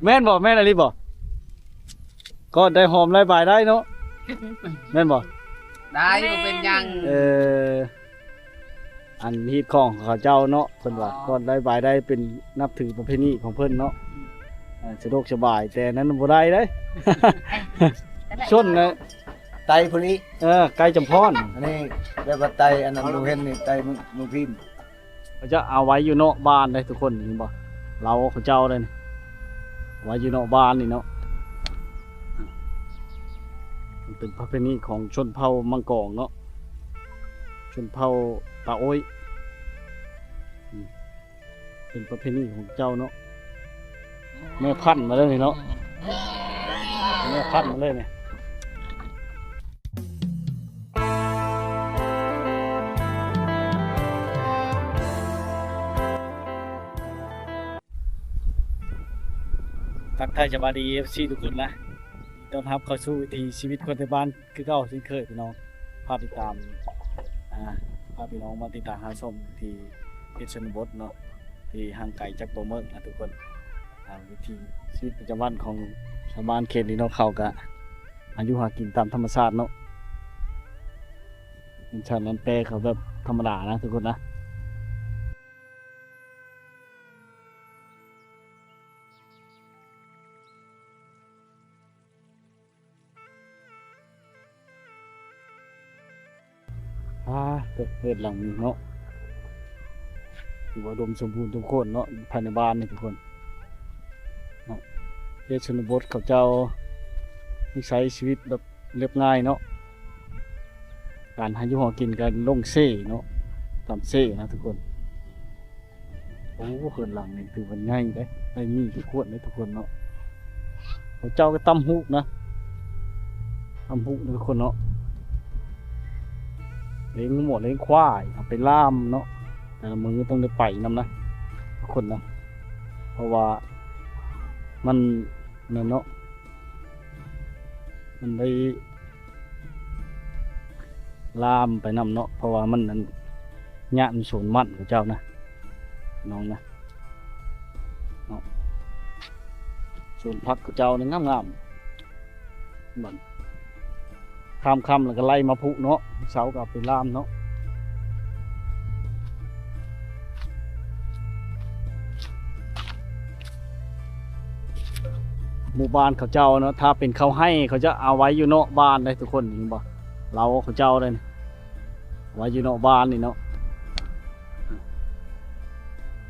ແມ່ນບໍ່? ແມ່ນອີ່ຫຼີບໍ່? ກອດໄດ້ ຫອມໄດ້ ບາຍໄດ້ເນາະ ແມ່ນບໍ່? ໄດ້ ບໍ່ເປັນຫຍັງ. ເອີ ອັນຮີດຄອງຂອງເຂົາເຈົ້າເນາະ ເພິ່ນວ່າ ອໍ ກອດໄດ້ ບາຍໄດ້ ເປັນນັບຖືປະເພນີຂອງເພິ່ນເນາະ. ອ່າ ສະດວກສະບາຍ ແຕ່ນັ້ນບໍ່ໄດ້ເດ້. ຊົນນະ ໄຕຜູ້ນີ້ ເອີ ໄຕຈຳພອນ ອັນນີ້ແບບວ່າໄຕອັນນັ້ນ ເຮົາເຫັນນີ້ ໄຕເມືອງ ເມືອງພິມ. ເຂົາເຈົ້າເອົາໄວ້ຢູ່ນອກບ້ານເດ້ທຸກຄົນ ເຫັນບໍ່? ເລົາເຂົາເຈົ້າເດ້ນີ້ ໄວ້ຢູ່ນອກບ້ານນີ້ເນາະ. ມັນເປັນປະເພນີຂອງຊົນເຜົ່າມັງກອງເນາະ ຊົນເຜົ່າຕາໂອ້ຍ. ອືມ ເປັນປະເພນີຂອງເຈົ້າເນາະ. ແມ່ພັນມາເລີຍນີ້ເນາະ ແມ່ພັນມາເລີຍນີ້. ທັກທາຍສະບາຍດີ ເອັຟຊີ ທຸກຄົນນະ ຕ້ອນຮັບເຂົ້າສູ່ວິຖີຊີວິດຄົນໄທບ້ານ ຄືເກົ່າເຊັ່ນເຄີຍພີ່ນ້ອງ. ຝາກຕິດຕາມ ອ່າ ພາພີ່ນ້ອງມາຕິດຕາມຮັບຊົມທີ່ເຂດຊົນນະບົດເນາະ ທີ່ຫ່າງໄກຈາກຕົວເມືອງນະທຸກຄົນ. ອ່າ ວິຖີຊີວິດປະຈຳວັນຂອງຊາວບ້ານເຂດນີ້ເນາະ ເຂົາກະຫາຢູ່ຫາກິນຕາມທຳມະຊາດເນາະ ເປັນຊາດລຳແປເຂົາແບບທຳມະດານະທຸກຄົນນະ. ອ່າ ເຮືອນຫຼັງນີ້ເນາະ ຖືວ່າອຸດົມສົມບູນທຸກຄົນເນາະ ພາຍໃນບ້ານນີ້ທຸກຄົນເນາະ. ເຂດຊົນນະບົດເຂົາເຈົ້ານິໄສຊີວິດແບບລຽບງ່າຍເນາະ ການຫາຢູ່ຫາກິນກະລົງເຊເນາະ ຕາມເຊນະທຸກຄົນ. ໂອ້ ເຮືອນຫຼັງນີ້ຖືວ່າໃຫຍ່ເດ້ ໄດ້ມີທຸກຄົນເດ້ທຸກຄົນເນາະ. ເຂົາເຈົ້າກໍຕຳຫູກນະ ຕຳຫູກເດ້ທຸກຄົນເນາະ ລ້ຽງງົວລ້ຽງຄວາຍ ເອົາໄປລ່າມເນາະ ແຕ່ລະມື້ຕ້ອງໄດ້ໄປນຳນະທຸກຄົນນະ ເພາະວ່າມັນນັ້ນເນາະ ມັນໄດ້ ລາມໄປນຳເນາະ ເພາະວ່າມັນອັນ ຍາດມັນສວນມັນຂອງເຈົ້ານະ ນ້ອງນະເນາະ. ສວນຜັກຂອງເຈົ້ານີ້ງາມໆ ບັດ ຄ່ຳໆ ແລ້ວກໍໄລ່ມາພຸເນາະ ເຊົ້າກໍເອົາໄປລາມເນາະ. ໝູ່ບ້ານເຂົາເຈົ້າເນາະ ຖ້າເປັນເຂົ້າໄຮ່ ເຂົາຈະເອົາໄວ້ຢູ່ນອກບ້ານເດ້ທຸກຄົນ ເຫັນບໍ່? ເລົາເຂົາເຈົ້າເດ້ ໄວ້ຢູ່ນອກບ້ານນີ້ເນາະ.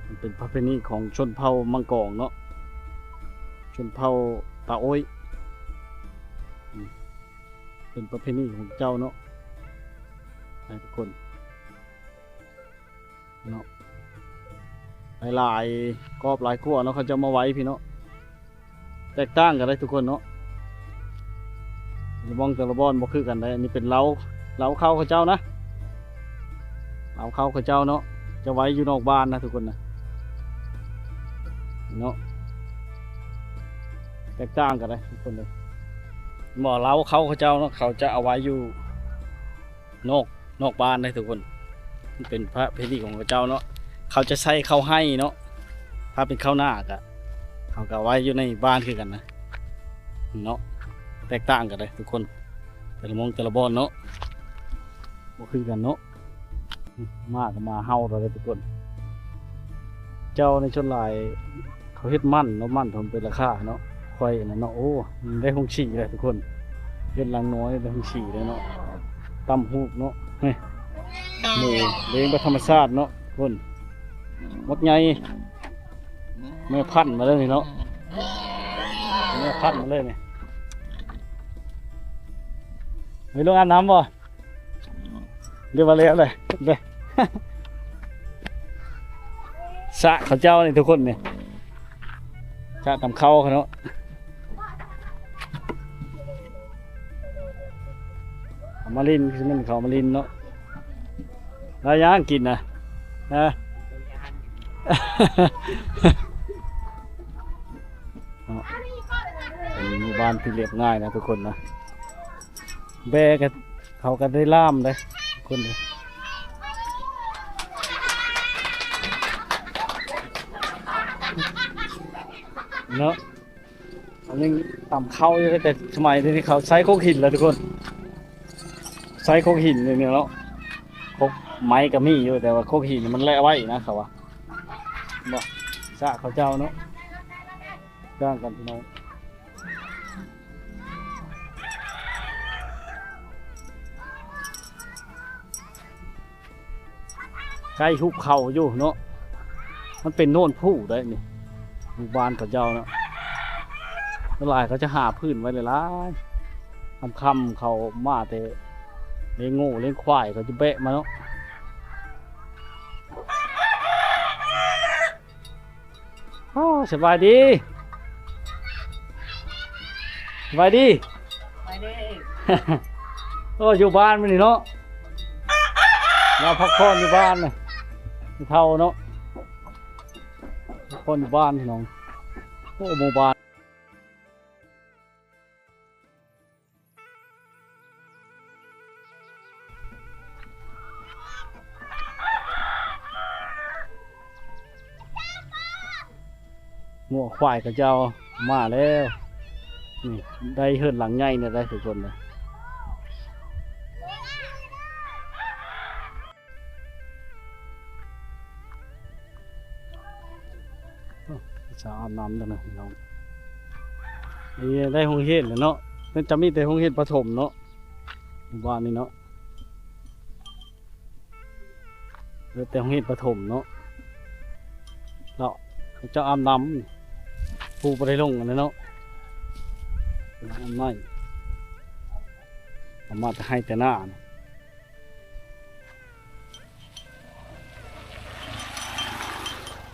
ມັນເປັນປະເພນີຂອງຊົນເຜົ່າມັງກອງເນາະ ຊົນເຜົ່າຕາໂອ້ຍ ເປັນປະເພນີຂອງເຈົ້າເນາະ ໃຫ້ທຸກຄົນເນາະ. ຫຼາຍໆກອບຫຼາຍຂົວເນາະ ເຂົາເຈົ້າມາໄວ້ພີ້ເນາະ ແຕກຕ່າງກັນໄດ໋ທຸກຄົນເນາະ ແຕ່ລະບ່ອນແຕ່ລະບ່ອນບໍ່ຄືກັນໄດ໋. ອັນນີ້ເປັນເລົາ ເລົາເຂົ້າເຂົາເຈົ້ານະ ເລົາເຂົ້າເຂົາເຈົ້າເນາະ ຈະໄວ້ຢູ່ນອກບ້ານນະທຸກຄົນນະ ເນາະ ແຕກຕ່າງກັນໄດ໋ທຸກຄົນເດີ. ບໍ່ ເລົາເຂົ້າເຂົາເຈົ້າເນາະ ເຂົາຈະເອົາໄວ້ຢູ່ນອກ ນອກບ້ານເດ້ທຸກຄົນ ມັນເປັນປະເພນີຂອງເຂົາເຈົ້າເນາະ ເຂົາຈະໃສ່ເຂົ້າໄຮ່ເນາະ ຖ້າເປັນເຂົ້ານາກະ ເຂົາກະໄວ້ຢູ່ໃນບ້ານຄືກັນນະ ເນາະ ແຕກຕ່າງກັນເດ້ທຸກຄົນ ແຕ່ລະໝ່ອງແຕ່ລະບ່ອນເນາະ ບໍ່ຄືກັນເນາະ. ໝາກະໝາເຫົ່າແລ້ວເດ້ທຸກຄົນ ເຈົ້າໃນສ່ວນຫຼາຍ ເຂົາເຮັດມັນເນາະ ມັນເຂົາເປັນລາຄາເນາະ ຂ້ອຍນັ້ນເນາະ ໂອ້ ໄດ້ໂຮງສີແລ້ວທຸກຄົນ ເຮືອນຫຼັງນ້ອຍໄດ້ໂຮງສີແລ້ວເນາະ ຕຳຫູກເນາະ ເຮີ້ຍ ໝູລ້ຽງແບບທຳມະຊາດເນາະ ພຸ້ນ ໝົດໃຫຍ່ ແມ່ພັນມາເລີຍນີ້ເນາະ ແມ່ພັນມາເລີຍນີ້ ເຮີ້ຍ ລົງອາບນ້ຳບໍ່? ເດີວ່າແລ້ວເລີຍເດີ ສະເຂົາເຈົ້ານີ້ທຸກຄົນນີ້ ສະຕຳເຂົ້າເຂົາເນາະ ເຂົາມາຫຼິ້ນ ຄືຊິແມ່ນເຂົາມາຫຼິ້ນເນາະ. ແລ້ວຫຍັງກິນນະ ຮະ? ເນາະ ເປັນໝູ່ບ້ານທີ່ລຽບງ່າຍນະທຸກຄົນນະ ແບ້ກໍ ເຂົາກໍໄດ້ລ່າມເດ້ທຸກຄົນເດ້ ເນາະ. ຍັງຕຳເຂົ້າຢູ່ ແຕ່ສະໄໝດຽວນີ້ເຂົາໃຊ້ຄົກຫີນແລ້ວທຸກຄົນ ໃຊ້ຄົກຫີນດຽວນີ້ເນາະ. ຄົກໄມ້ກໍມີຢູ່ ແຕ່ວ່າຄົກຫີນມັນແລະໄວນະ ເຂົາວ່າ ບໍ່ ສະເຂົາເຈົ້າເນາະ ຕ່າງກັນພີ່ນ້ອງ. ໃກ້ຫຸບເຂົາຢູ່ເນາະ ມັນເປັນໂນນພູໄດ໋ນີ້ ໝູ່ບ້ານເຂົາເຈົ້າເນາະ. ສ່ວນຫຼາຍເຂົາຈະຫາພື້ນໄວ້ຫຼາຍໆ ຄ່ຳໆເຂົາມາແຕ່ລ້ຽງງົວລ້ຽງຄວາຍ ເຂົາຈະແບະມາເນາະ. ໂອ້ ສະບາຍດີ ສະບາຍດີ ສະບາຍດີ. ໂອ້ ຢູ່ບ້ານມື້ນີ້ເນາະ ລາວພັກຜ່ອນຢູ່ບ້ານນະ ຜູ້ເຖົ້າເນາະ ພັກຜ່ອນຢູ່ບ້ານພີ່ນ້ອງ. ໂອ້ ໝູ່ບ້ານ ງົວຄວາຍເຂົາເຈົ້າມາແລ້ວ ນີ້ໄດ້ເຮືອນຫຼັງໃຫຍ່ນີ້ໄດ້ທຸກຄົນເລີຍ. ສາວອາບນ້ຳແລ້ວນະພີ່ນ້ອງ. ນີ້ໄດ້ໂຮງຮຽນແລ້ວເນາະ ເພິ່ນຈະມີແຕ່ໂຮງຮຽນປະຖົມເນາະ ໝູ່ບ້ານນີ້ເນາະ ເຫຼືອແຕ່ໂຮງຮຽນປະຖົມເນາະ. ເນາະ ເຂົາເຈົ້າອາບນ້ຳ ຜູ້ບໍ່ໄດ້ລົງອັນນັ້ນເນາະ ອາບນ້ຳ ອອກມາແຕ່ໄຮ່ແຕ່ນາ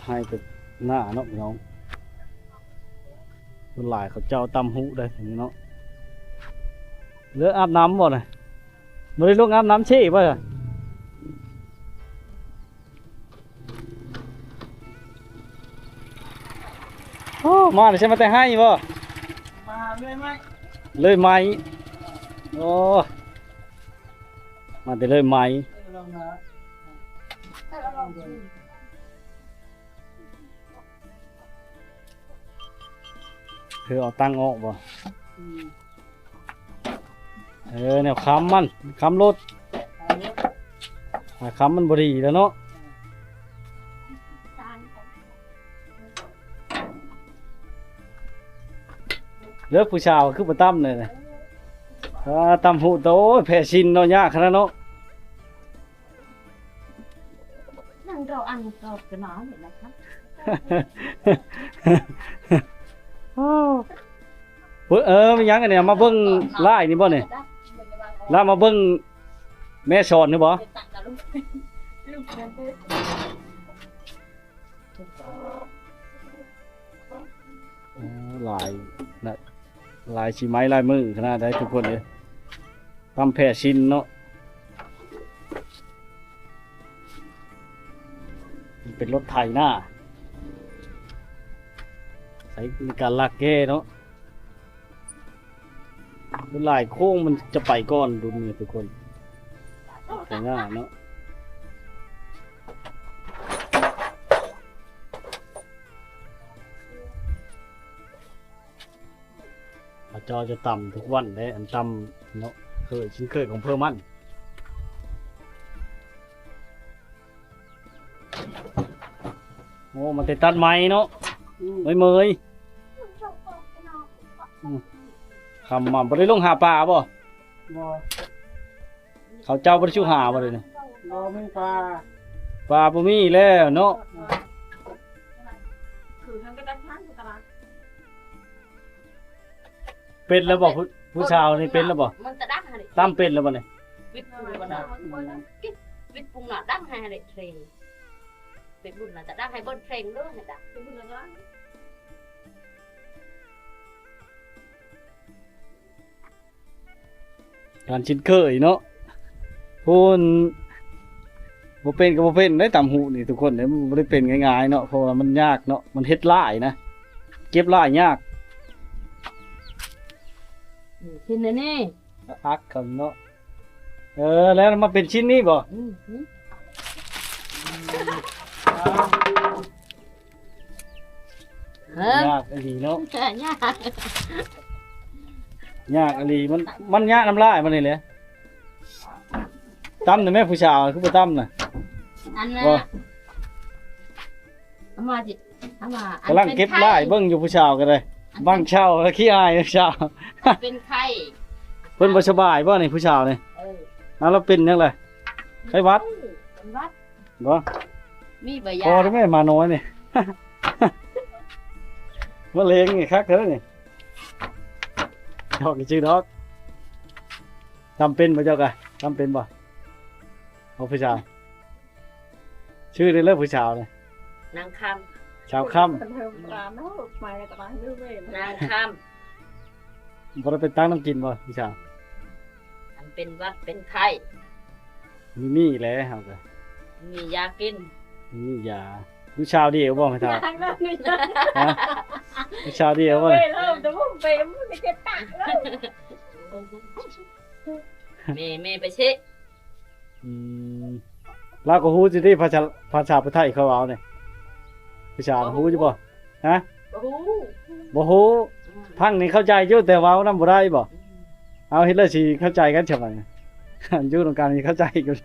ໄຮ່ແຕ່ນາເນາະພີ່ນ້ອງ. ສ່ວນຫຼາຍເຂົາເຈົ້າຕຳຫຸໄດ໋ນີ້ເນາະ. ເລີກອາບນ້ຳບໍ່ນະ? ບໍ່ໄດ້ລົງອາບນ້ຳເຊບໍ່? ໂອ້ ມາແຕ່ໃສ? ມາແຕ່ໄຮ່ບໍ່? ມາເລີຍໄມ້ ເລີຍໄມ້. ໂອ້ ມາແຕ່ເລີຍໄມ້. ຄືເອົາຕັ່ງອອກບໍ່? ອືມ ເອີ ແນວຄ້ຳມັນ ຄ້ຳລົດ ຄ້ຳມັນບໍ່ດີແລ້ວເນາະ. ເລີກຜູ້ສາວຄືບໍ່ຕຳເລີຍນະ. ອ່າ ຕຳຫຸໂຕ ໂອ້ຍ ແຜຊິນເນາະ ຍາກຂະໜາດເນາະ. ນັ່ງລໍອັນກອບກັນເນາະນີ້ນະຄະ. ໂອ້ ເອີ ແມ່ນຫຍັງອັນນີ້ ມາເບິ່ງລາຍນີ້ບໍ່ນີ້? ລາວມາເບິ່ງແມ່ສອນນີ້ບໍ່? ໂອ້ ຫຼາຍນະ ຫຼາຍສີໄມ້ລາຍມືຂະໜາດໃດທຸກຄົນເອີຍ. ຕຳແຜ່ຊິນເນາະ ເປັນລົດໄຖນາ ໃຊ້ໃນການລາກແກ້ເນາະ. ຫຼາຍໂຄ້ງມັນຈະໄປກ່ອນລຸ້ນນີ້ທຸກຄົນ ໄຖນາເນາະ. ເຂົາເຈົ້າຈະຕຳທຸກວັນເດ້ ອັນຕຳເນາະ ເຄີຍ ຊິນເຄີຍຂອງເພິ່ນມັນ. ໂອ້ ມາແຕ່ຕັດໄມ້ເນາະ. ອືມ ເມີຍ ເມີຍ. ອືມ ຄ່ຳມາບໍ່ໄດ້ລົງຫາປາບໍ່? ບໍ່. ເຂົາເຈົ້າບໍ່ໄດ້ສູ່ຫາບໍ່ເດນີ້? ບໍ່ມີປາ ປາບໍ່ມີແລ້ວເນາະ. ເປັນແລ້ວບໍ່? ຜູ້ ຜູ້ສາວນີ້ເປັນແລ້ວບໍ່? ຕຳເປັນແລ້ວບໍ່ນີ້? ວິດປຸງນະ ດັງໃຫ້ເດເທຣງ ເປັນບຸນນະ ຈະດັງໃຫ້ເບິ່ງເທຣງເດີ ໃຫ້ດັງເປັນບຸນນະ. ການຊິນເຄີຍເນາະ ຜູ້ບໍ່ເປັນກໍບໍ່ເປັນໄດ໋ ຕຳຫຸນີ້ທຸກຄົນເດ້ ມັນບໍ່ໄດ້ເປັນງ່າຍໆເນາະ ເພາະວ່າມັນຍາກເນາະ ມັນເຮັດຫຼາຍນະ ເກັບຫຼາຍຍາກ. ອືມ ກິນແລ້ວນີ້ ອັກເຂົາເນາະ. ເອີ ແລ້ວມາເປັນຊິ້ນນີ້ບໍ່? ອືມ ອືມ. ເອີ ຍາກອີ່ຫຼີເນາະ ຍາກ ຍາກອີ່ຫຼີ ມັນ ມັນຍາກນຳຫຼາຍມັນນີ້ແຫຼະ. ຕຳໄດ້ແມ່ຜູ້ສາວ ຄືບໍ່ຕຳນະ? ອັນນະ ບໍ່ ເອົາມາຊິ ເອົາມາ ກຳລັງເກັບຫຼາຍ ເບິ່ງຢູ່ຜູ້ສາວກໍໄດ້ ອັນ ບາງເຊົ້າກໍຂີ້ອາຍຜູ້ສາວ ເປັນໄຂ້ ເພິ່ນບໍ່ສະບາຍບໍ່ນີ້ຜູ້ສາວນີ້? ເອີ ເອົາ ລາວເປັນຫຍັງລະ? ໄຂ້ຫວັດ ເປັນຫວັດ ບໍ່ ມີບໍ່ຢາ ພໍໄດ້ແມ່ໝານ້ອຍນີ້ ມະເຮັງນີ້ຄັກແທ້ນີ້ ດອກນີ້ຈື່ດອກ ຕຳເປັນບໍ່ເຈົ້າກະ? ຕຳເປັນບໍ່? ເອົາຜູ້ສາວ ຊື່ໄດ້ເລີຍຜູ້ສາວນີ້ ນາງຄຳ ສາວຄຳ ນາງຄຳ ບໍ່ໄດ້ໄປຕັກນ້ຳກິນບໍ່ຜູ້ສາວ? ອັນເປັນຫວັດເປັນໄຂ້ ມີມີແຫຼະເຮົາກະ ມີຢາກິນ ມີຢາ ລູກສາວດຽວບໍ່ແມ່ເຖົ້າ? ຮະ ລູກສາວດຽວບໍ່? ແມ່ ແມ່ໄປເຊະ ອືມ ລາວກໍຮູ້ຢູ່ຕິ ພາສາ ພາສາຜູ້ໄທເຂົາເວົ້ານີ້ ຜູ້ສາວຮູ້ຢູ່ບໍ່? ຮະ ບໍ່ຮູ້ ບໍ່ຮູ້ ອືມ ຟັງນີ້ເຂົ້າໃຈຢູ່ ແຕ່ເວົ້ານຳບໍ່ໄດ້ບໍ່? ອືມ ເອົາ ເຮັດແລ້ວຊິເຂົ້າໃຈກັນຊະບັດ ຢູ່ນຳກັນຊິເຂົ້າໃຈກັນ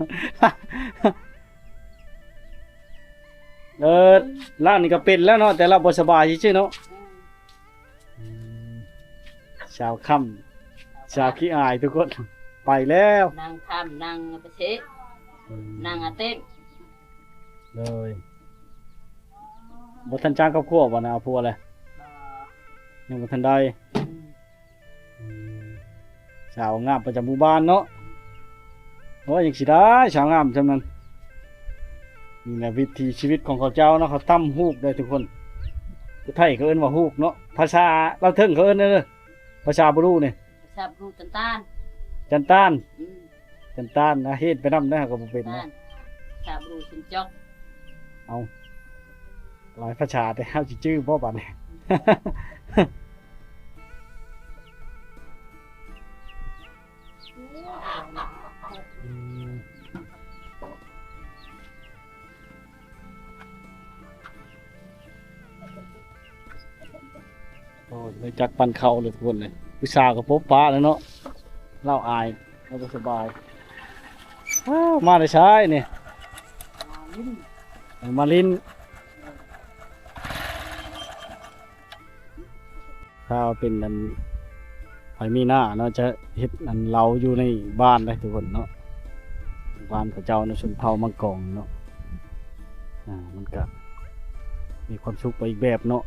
ເອີ ລາວນີ້ກໍເປັນແລ້ວເນາະ ແຕ່ລາວບໍ່ສະບາຍຊື່ໆເນາະ ອືມ ອືມ ສາວຄຳ ສາວຂີ້ອາຍທຸກຄົນ ໄປແລ້ວ ນາງຄຳ ນາງປະເຊ ອືມ ນາງອາເຕັງ ໂດຍ ບໍ່ທັນສ້າງຄອບຄົວບໍ່ນະ? ເອົາຜົວແລ້ວ ບໍ່ ຍັງບໍ່ທັນໄດ້ ອືມ ອືມ ສາວງາມປະຈຳໝູ່ບ້ານເນາະ ໂອ້ຍ ຍັງຊິໄດ້ສາວງາມຊ່ຳນັ້ນ ນີ້ແຫຼະວິຖີຊີວິດຂອງເຂົາເຈົ້າເນາະ ເຂົາຕຳຫູກໄດ້ທຸກຄົນ ຜູ້ໄທເຂົາເອີ້ນວ່າຫູກເນາະ ພາສາລາວເທິງເຂົາເອີ້ນ ພາສາບຣູນີ້ ພາສາບຣູ ຈັນຕານ ຈັນຕານ ອືມ ຈັນຕານນະ ເຮັດໄປນຳໄດ້ ເຮົາກໍບໍ່ເປັນນະ ພາສາບຣູ ຊິນຈອກ ເອົາ ຫຼາຍພາສາແທ້ ເຮົາຊິຈື່ບໍ່ບາດນີ້? ອືມ ໂອ້ຍ ໄດ້ຈັກປັນເຂົ້າເລີຍທຸກຄົນເລີຍ ຜູ້ສາວກໍປົບປະແລ້ວເນາະ ລາວອາຍ ລາວບໍ່ສະບາຍ ອ້າວ ມາແຕ່ໃສນີ້? ມາຫຼິ້ນ ມາຫຼິ້ນ. ຖ້າເປັນອັນ ໃຜມີນາເນາະ ຈະເຮັດອັນເລົາຢູ່ໃນບ້ານໄດ໋ທຸກຄົນເນາະ ບ້ານເຂົາເຈົ້າໃນຊົນເຜົ່າມັງກອງເນາະ ອາ ມັນກະມີຄວາມສຸກໄປອີກແບບເນາະ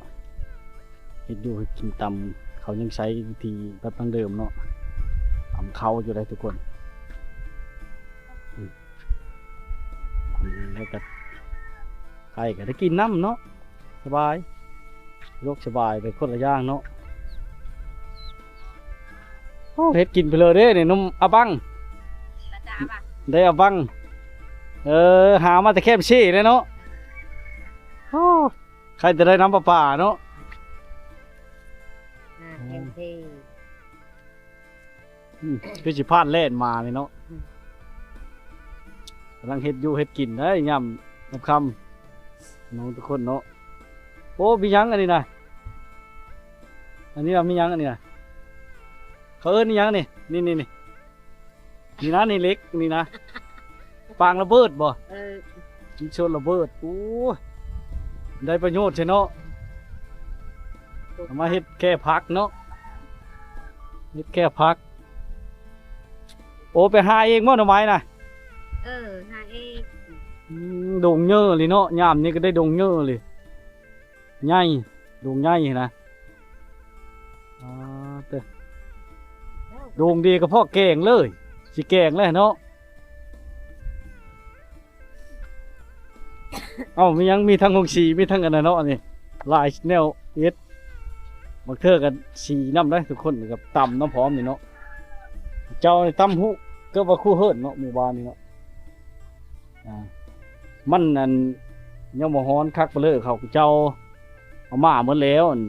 ເຮັດຢູ່ເຮັດກິນ ຕຳເຂົ້າຍັງໃຊ້ວິທີແບບດັ້ງເດີມເນາະ ຕຳເຂົ້າຢູ່ໄດ໋ທຸກຄົນ ອືມ ແລ້ວກະໄກ່ກະໄດ້ກິນນຳເນາະ ສະບາຍ ສະດວກສະບາຍໄປຄົນລະຢ່າງເນາະ. ໂອ້ ເຮັດກິນໄປເລີຍເດ້ນີ້ ນົມອາບັງ ໄດ້ອາບັງ ເອີ ຫາມາແຕ່ແຄມເຊເລີຍເນາະ. ໂອ້ ໃຄແຕ່ໄດ້ນ້ຳປະປາເນາະ ອືມ ຄືຊິຜ່ານແລ່ນມານີ້ເນາະ ອືມ ກຳລັງເຮັດຢູ່ເຮັດກິນໄດ໋ ຍາມຄ່ຳໆ ເນາະ ທຸກຄົນເນາະ. ໂອ້ ມີຫຍັງອັນນີ້ນະ ອັນນີ້ນະ ມີຫຍັງອັນນີ້ນະ ເຂົາເອີ້ນອີຫຍັງນີ້ ນີ້ໆໆ ນີ້ນະ ນີ້ເຫຼັກນີ້ນະ ປາງລະເບີດບໍ່? ເອີ ມີໂຊນລະເບີດ ໂອ້ຍ ໄດ້ປະໂຫຍດແທ້ເນາະ ເອົາມາເຮັດແຄ່ຜັກເນາະ ເຮັດແຄ່ຜັກ. ໂອ້ ໄປຫາເອງບໍ່ໜໍ່ໄມ້ນະ? ເອີ ຫາເອງ ອືມ ດົງເຍີະເລີຍເນາະ ຍາມນີ້ກໍໄດ້ດົງເຍີະເລີຍ ໃຫຍ່ ດົງໃຫຍ່ຫັ້ນນະ ອາ ເຕີ ດົງດີກະເພາະແກງເລີຍ ຊິແກງແລ້ວເນາະ. ເອົ້າ ມີຫຍັງ ມີທັງໂຮງສີ ມີທັງອັນນັ້ນເນາະ ອັນນີ້ຫຼາຍແນວເຮັດ ບາງເທື່ອກໍສີນຳໄດ໋ ທຸກຄົນກໍຕຳນຳພ້ອມນີ້ເນາະ. ເຈົ້ານີ້ຕຳຫູກ ເກືອບວ່າຄູ່ເຮີດເນາະ ໝູ່ບ້ານນີ້ເນາະ. ອ່າ ມັນອັນ ຍັງບໍ່ຮ້ອນຄັກປານເລີ ເຂົາເຈົ້າເອົາມາໝົດແລ້ວ ອັນ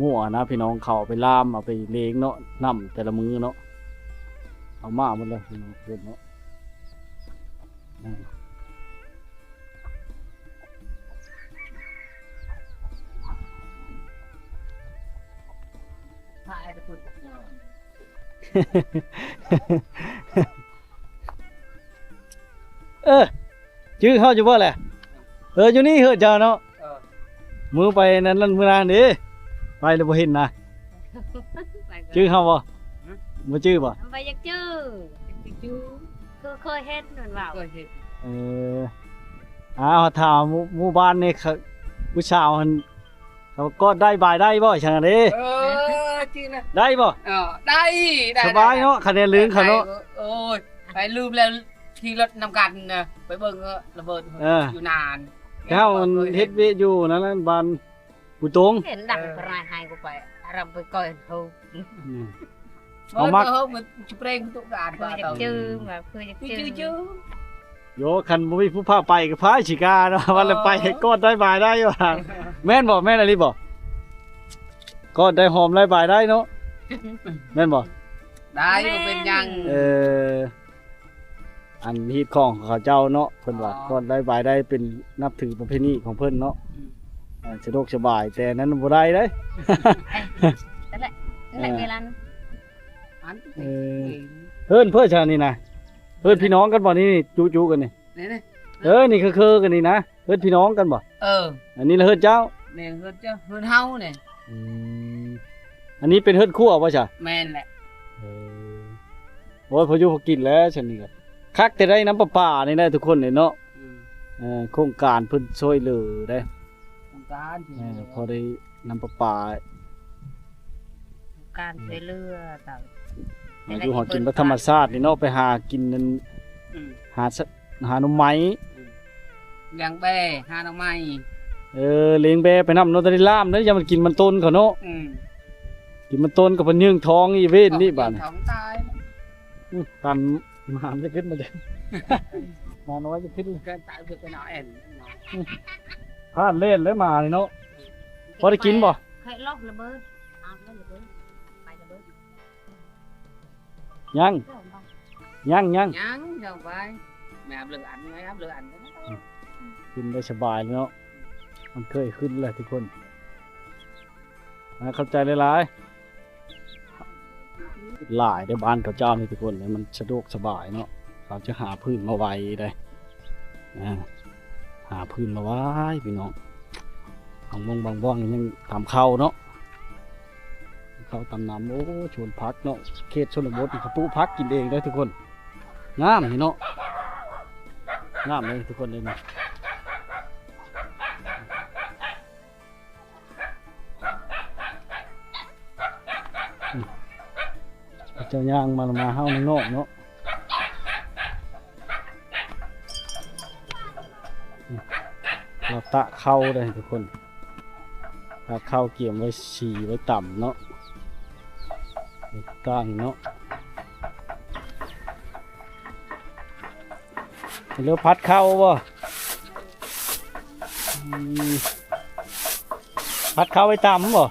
ງົວນະ ພີ່ນ້ອງ ເຂົາເອົາໄປລາມ ເອົາໄປເລງເນາະ ນ້ຳແຕ່ລະມື້ເນາະ ເອົາມາໝົດແລ້ວ ພີ່ນ້ອງເນາະ. ອືມ. ເອີ ຈື່ເຮົາຢູ່ບໍ່ແຫຼະ? ເອີ ຢູ່ນີ້ເຮືອນເຈົ້າເນາະ. ເອີ ມື້ໄປນັ້ນ ມື້ນັ້ນເດ້ ໄປແລ້ວບໍ່ເຫັນນະ. ຈື່ເຮົາບໍ່? ຫຶ? ບໍ່ຈື່ບໍ່? ໄປຢາກຈື່ ຢາກຈື່ ຄືເຄີຍເຫັນມັນເວົ້າ. ເຄີຍເຫັນ. ເອີ ອ້າວ ຖາມໝູ່ ໝູ່ບ້ານນີ້ ເຂົາ ຜູ້ສາວຫັ້ນ ເຂົາກອດໄດ້ບາຍໄດ້ບໍ່ ຈັ່ງນັ້ນເດ້? ເອີ ຈິງນະ ໄດ້ບໍ່? ເອີ ໄດ້ ໄດ້ ສະບາຍເນາະ ໄດ້ ຄະແນນລຶງເຂົາເນາະ. ໂອ້ຍ ໄປລືມແລ້ວ ຂີ່ລົດນຳກັນນະ ໄປເບິ່ງ ເອີ ລະເບີດ ເອີ ຢູ່ນານ ແຕ່ເຮົາມັນເຮັດວຽກຢູ່ນັ້ນແຫຼະ ບ້ານປູຕົງ ເຫັນດັງ ເອີ ປະລາຍໃຫ້ກູໄປ ອາຣຳໄປກ່ອຍໂທ. ອືມ ເອົາມັກ ເອີ ມັນຈະເປງຕຸການ ຄືຢາກຈື່ ວ່າຄືຢາກຈື່. ໂຍ ຄັນບໍ່ມີຜູ້ພາໄປກໍພາຊິກາເນາະ ວ່າແລ້ວໄປ ເອີ ກອດໄດ້ບາຍໄດ້ວ່າ. ແມ່ນບໍ່? ແມ່ນອີ່ຫຼີບໍ່? ກອດໄດ້ຫອມໄດ້ບາຍໄດ້ເນາະ ແມ່ນບໍ່? ໄດ້ ບໍ່ເປັນຫຍັງ. ເອີ ອັນຮີດຄອງຂອງເຂົາເຈົ້າເນາະ ເພິ່ນວ່າ ອໍ ກອດໄດ້ບາຍໄດ້ ເປັນນັບຖືປະເພນີຂອງເພິ່ນເນາະ. ອືມ ເອີ ສະດວກສະບາຍ ແຕ່ນັ້ນບໍ່ໄດ້ເດ້. ນັ້ນແຫຼະ ນັ້ນແຫຼະ ເອີ ເວລານັ້ນ ເອີ ເອີ ເຮືອນເພິ່ນຊະນີ້ນະ ເຮືອນພີ່ນ້ອງກັນບໍ່? ນີ້ ຈຸໆກັນນີ້ ນີ້ໆ ເອີ ນີ້ຄືໆກັນນີ້ນະ ເຮືອນພີ່ນ້ອງກັນບໍ່? ເອີ ອັນນີ້ລະເຮືອນເຈົ້າ? ນີ້ເຮືອນເຈົ້າ ເຮືອນເຮົານີ້. ອືມ ອັນນີ້ເປັນເຮືອນຄົວບໍ່ຊະ? ແມ່ນແຫຼະ. ເອີ ໂອ້ຍ ພໍຢູ່ພໍກິນແລ້ວຊັ້ນນີ້ກໍຄັກແຕ່ໄດ້ນ້ຳປະປານີ້ນະທຸກຄົນເນາະ. ອືມ ເອີ ໂຄງການເພິ່ນຊ່ວຍເຫຼືອເດ້ ໂຄງການ ເອີ ພໍໄດ້ນ້ຳປະປາ ໂຄງການຊ່ວຍເຫຼືອຕາມ ຫາຢູ່ຫາກິນແບບທຳມະຊາດນີ້ເນາະ ໄປຫາກິນນັ້ນ ອືມ ຫາ ຫາໜໍ່ໄມ້ ອືມ ລ້ຽງແບ້ ຫາໜໍ່ໄມ້ ເອີ ລ້ຽງແບ້ໄປນຳເນາະ ແຕ່ໄດ້ລ່າມເດ້ ຢ່າມັນກິນມັນຕົ້ນເຂົາເນາະ. ອືມ ກິນມັນຕົ້ນກໍເພິ່ນຍິງທ້ອງອີເວນນີ້ບາດນີ້ ທ້ອງຕາຍ. ອືມ ຕັນ ໝານຈະຂຶ້ນມາເດີ ໝານ້ອຍຈະຂຶ້ນ ເກີນຕາຍເພິ່ນເອົາແອນ ອືມ ພາດເລ່ນເລີຍໝານີ້ເນາະ. ອືມ ພໍໄດ້ກິນບໍ່? ເຄີຍລອກລະເບີດ ອາບລະເບີດ ໄປລະເບີດ. ຍັງ ຍັງ ຍັງ ຍັງ ຍັງໄປ ແມ່ເລີອັນ ແມ່ເລີອັນ ອືມ ກິນໄດ້ສະບາຍເນາະ ມັນເຄີຍຂຶ້ນແລ້ວທຸກຄົນ. ອ່າ ຂອບໃຈຫຼາຍໆ ຫຼາຍເດ້ ບ້ານເຂົາເຈົ້ານີ້ທຸກຄົນ ມັນສະດວກສະບາຍເນາະ ເຂົາຈະຫາພື້ນມາໄວ້ເດ້. ອ່າ ຫາພື້ນມາໄວ້ພີ່ນ້ອງ ບາງບ່ອນ ບາງບ່ອນຍັງຕຳເຂົ້າເນາະ ເຂົ້າຕຳນ້ຳ. ໂອ້ ສວນຜັກເນາະ ເຂດຊົນນະບົດນີ້ເຂົາປູກຜັກກິນເອງເດ້ທຸກຄົນ. ງາມນີ້ເນາະ ງາມເດ້ທຸກຄົນເດ້ນີ້. ອືມ ເຈົ້າຍ່າງມາ ມາເຮົາໃນນອກເນາະ. ອືມ ລາວຕາກເຂົ້າເດ້ທຸກຄົນ ຕາກເຂົ້າກຽມໄວ້ສີໄວ້ຕຳເນາະ ຕ່າງເນາະ. ເຫຼືອຜັດເຂົ້າບໍ່? ອືມ ຜັດເຂົ້າໄວ້ຕຳບໍ່?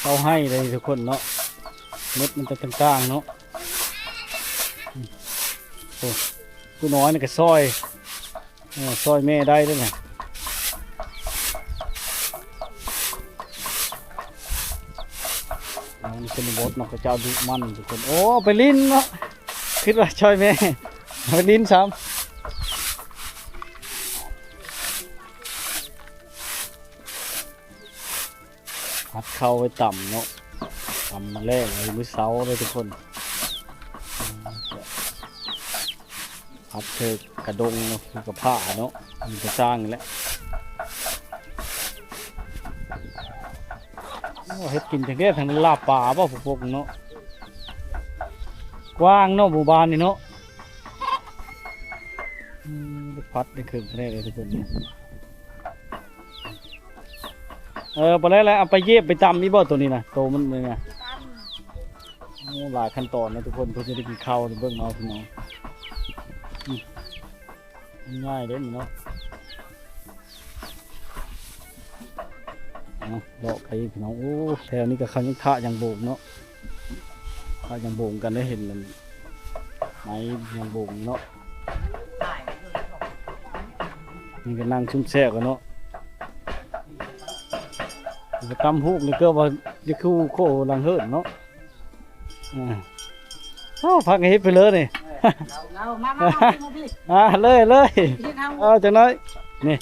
ເຂົ້າໄຮ່ເດ້ທຸກຄົນເນາະ ເມັດມັນຈະຕ່າງໆເນາະ. ອືມ ໂອ້ ຜູ້ນ້ອຍນີ້ກໍຊ່ອຍ ເອີ ຊ່ອຍແມ່ໄດ້ເດ້ນະ. ອັນນີ້ເປັນບົດເນາະ ເຂົາເຈົ້າດຸໝັ່ນທຸກຄົນ. ໂອ້ ໄປຫຼິ້ນເນາະ ຄິດວ່າຊ່ອຍແມ່ ໄປຫຼິ້ນຊ້ຳ. ຜັດເຂົ້າໄວ້ຕຳເນາະ ຕຳມາແລງໄວ້ມື້ເຊົ້າເດີທຸກຄົນ. ຜັດເທິກກະດົງເນາະ ກະພ້າເນາະ ມີແຕ່ສ້າງນີ້ແຫຼະ. ໂອ້ ເຮັດກິນຈັ່ງໃດ ທາງນັ້ນລາບປາບໍ່ ພວກເນາະ ກວ້າງເນາະ ໝູ່ບ້ານນີ້ເນາະ. ອືມ ໄດ້ຜັດໄດ້ເຄິ່ງຄະແນນເລີຍທຸກຄົນ. ເອີ ບໍ່ໄດ້ແລ້ວ ເອົາໄປຢຽບໄປຕຳອີກບໍ່ ໂຕນີ້ນະ ໂຕມັນນີ້ນະ. ໂອ້ ຫຼາຍຂັ້ນຕອນນະທຸກຄົນ ເພື່ອຈະໄດ້ກິນເຂົ້າ ເບິ່ງເອົາພີ່ນ້ອງ. ອືມ ງ່າຍເດ້ນີ້ເນາະ. ເອົາ ເລາະໄປພີ່ນ້ອງ. ໂອ້ ແຖວນີ້ກໍເຂົາຍັງຖາກຢາງໂບງເນາະ ຖາກຢາງໂບງກັນ ໄດ້ເຫັນນັ້ນ ໄມ້ຢາງໂບງເນາະ. ນີ້ກໍນັ່ງຊຸມແຊວກັນເນາະ. ຕຳຫູກນີ້ເກືອບວ່າຈະຄືໂຄຫຼັງເຮີນເນາະ. ອ່າ ໂອ້ ພັກເຮັດໄປເລີຍນີ້. ເອົາ ມາ ມາ ມາ ມາ ມາ ອ່າ ເລີຍ ເລີຍ. ເອົາ ຈັກໜ້ອຍນີ້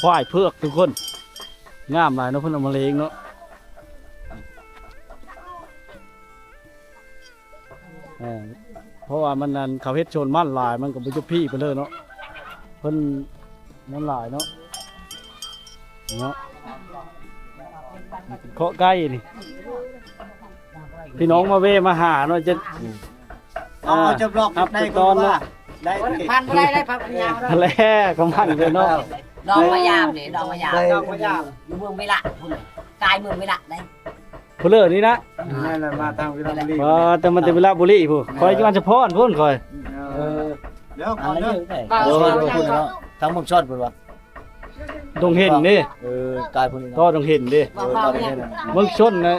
ຄວາຍເຜືອກທຸກຄົນ ງາມຫຼາຍເນາະ ເພິ່ນເອົາມາລ້ຽງເນາະ. ເອີ ເພາະວ່າມັນ ອັນ ເຂົາເຮັດສວນມັນຫຼາຍ ມັນກໍບໍ່ຈຸພີໄປເລີຍເນາະ ເພິ່ນມັນຫຼາຍເນາະ ເນາະ. ເຄາະໄກ່ນີ້ ພີ່ນ້ອງມາແວ່ມາຫາເນາະ ຈະ ເອົາ ເອົາ ອ່າ ຈັບລອກໄດ້ ຮັບຕອນເນາະ ໄດ້ ພັນບໍ່ໄດ້ ໄດ້ພັນຍາວ ແລ້ວກໍມັນເລີຍເນາະ. ດອກມະຍາມນີ້ ດອກມະຍາມ ດອກມະຍາມ ຢູ່ເມືອງເວລະພຸ້ນ ກາຍເມືອງເວລະໄດ໋. ຜູ້ເລີນີ້ນະ ແມ່ນລະ ມາທາງວິລະບູລີ. ອໍ ແຕ່ມາແຕ່ວິລະບູລີພຸ້ນ ຂ້ອຍຢູ່ອັນສະພອນພຸ້ນຂ້ອຍ. ເອີ ດຽວກ່ອນເດີ ໂດຍ ໂດຍ ທາງເມືອງຊອນພຸ້ນວ່າ ດົງເຫັນເດ້. ເອີ ກາຍພຸ້ນເນາະ ຕໍ່ດົງເຫັນເດ້. ເອີ ຕໍ່ດົງເຫັນ ເມືອງຊົນນະ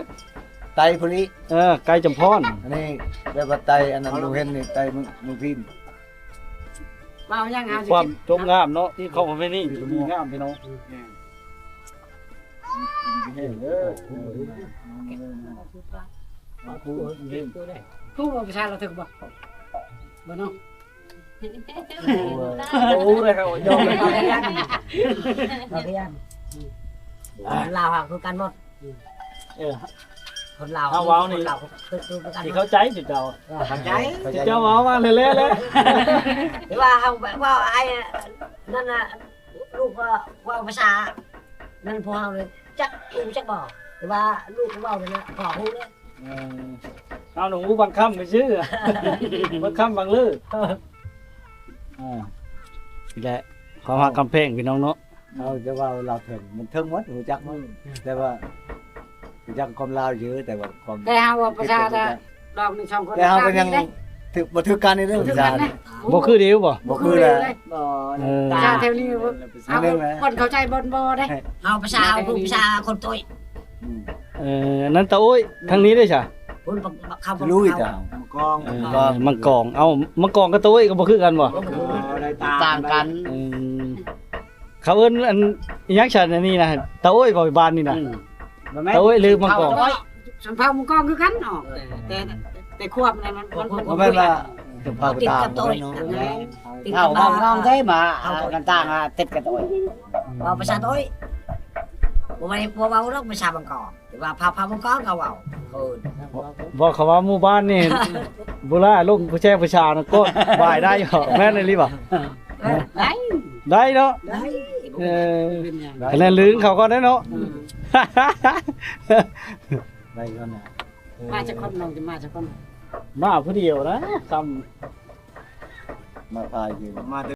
ໄຕພຸ້ນອີກ. ເອີ ໄກຈຳພອນ ອັນນີ້ແບບວ່າໄຕອັນນັ້ນ ດົງເຫັນນີ້ໄຕເມືອງ ເມືອງພີນ. ເວົ້າຫຍັງຫາ ຄວາມຈົບງາມເນາະ ທີ່ເຂົ້າມາແມ່ນີ້ມີງາມພີ່ນ້ອງ. ຮູ້ວ່າປະຊາລາວຖືກບໍ່? ບໍ່ເນາະ. ໂອ້ ໄດ້ເຂົ້າ ຍອມເລີຍ. ລາວຫາຄືກັນໝົດ. ເອີ ຄົນລາວ ເຮົາເວົ້ານີ້ ຄົນລາວຄື ຄືກັນ ຊິເຂົ້າໃຈ ເຈົ້າ ເອີ ເຂົ້າໃຈ ເຈົ້າເວົ້າມາແລ້ວໆ ແລ້ວ ທີ່ວ່າເຮົາເວົ້າໄອ້ນັ້ນນະ ລູກກໍເວົ້າພາສານັ້ນ ພວກເຮົານີ້ຈັກຮູ້ຈັກບໍ່ ແຕ່ວ່າລູກເວົ້ານັ້ນນະ ພໍຮູ້ເລີຍ. ເອີ ເຮົາໜູຟັງຄຳຊື່ໆ ຟັງຄຳຟັງລື. ອ່າ ນີ້ແຫຼະ ຄວາມຮັກຄຳແພງພີ່ນ້ອງເນາະ. ເຮົາຈະເວົ້າລາວເຖິງ ມັນເຖິງໝົດ ຮູ້ຈັກໝົດ ແຕ່ວ່າຮູ້ຈັກຄວາມລາວຊື່ ແຕ່ວ່າຄວາມ ແຕ່ເຮົາວ່າພາສາດອກໜຶ່ງສອງຄົນ ແຕ່ເຮົາກໍຍັງຖືກ ບໍ່ຖືກກັນນີ້ເດ້ ບໍ່ຖືກກັນນະ ພາສານີ້ ບໍ່ຄືເດີບໍ່? ບໍ່ຄືແຫຼະ ເອີ ພາສາແຖວນີ້ ເຮົາຄົນເຂົ້າໃຈບໍ່ ບໍ່ໄດ້ ເຮົາພາສາເຮົາ ພາສາຄົນໂຕ້ຍ. ອືມ ເອີ ອັນນັ້ນຕາໂອ້ຍ ທາງນີ້ເດ້ຊະ ພຸ້ນເຂົາ ລຸຍ ຕາ ມັງກອງ ເອີ ມັງກອງ ມັງກອງ ເອົ້າ ມັງກອງກັບຕາໂອ້ຍກໍບໍ່ຄືກັນບໍ່? ບໍ່ຄື ຕ່າງກັນ ອືມ ເຂົາເອີ້ນອັນ ອີຫຍັງຊັ້ນ ອັນນີ້ນະ ຕາໂອ້ຍບໍ່ ບ້ານນີ້ນະ? ອືມ ຕາໂອ້ຍ ຫຼືມັງກອງ? ຊົນເຜົ່າມັງກອງຄືກັນເນາະ ເອີ ແຕ່ ແຕ່ ແຕ່ຄວາມນັ້ນມັນ ມັນ ບໍ່ແມ່ນວ່າຊົນເຜົ່າຕ່າງກັນເນາະ ຕິດກັບ ເຜົ່າມັງກອງໄດ້ມາ ເຮົາກັນຕ່າງ ຕິດກັນໂອ້ຍ ເວົ້າພາສາໂອ້ຍ ບໍ່ໄດ້ ບໍ່ເວົ້າດອກພາສາມັງກອງ. ວ່າພາ ພາມັງກອນເຂົາເວົ້າ ເອີ ບໍ່ ເຂົາວ່າໝູ່ບ້ານນີ້ ບໍ່ລາລົງຜູ້ແຊຜູ້ຊາວນະ ກອດບາຍໄດ້ບໍ່? ແມ່ນອີ່ຫຼີບໍ່? ເອີ ໄດ້ ໄດ້ເນາະ ໄດ້ ເອີ ຄະແນນລຶງເຂົາກ່ອນເດ້ເນາະ ອືມ ໄດ້ກ່ອນນະ ມາຈັກຄົນ ນ້ອງຈະມາຈັກຄົນ? ມາຜູ້ດຽວນະ ຊ້ຳ ມາພາຍຢູ່ ມາ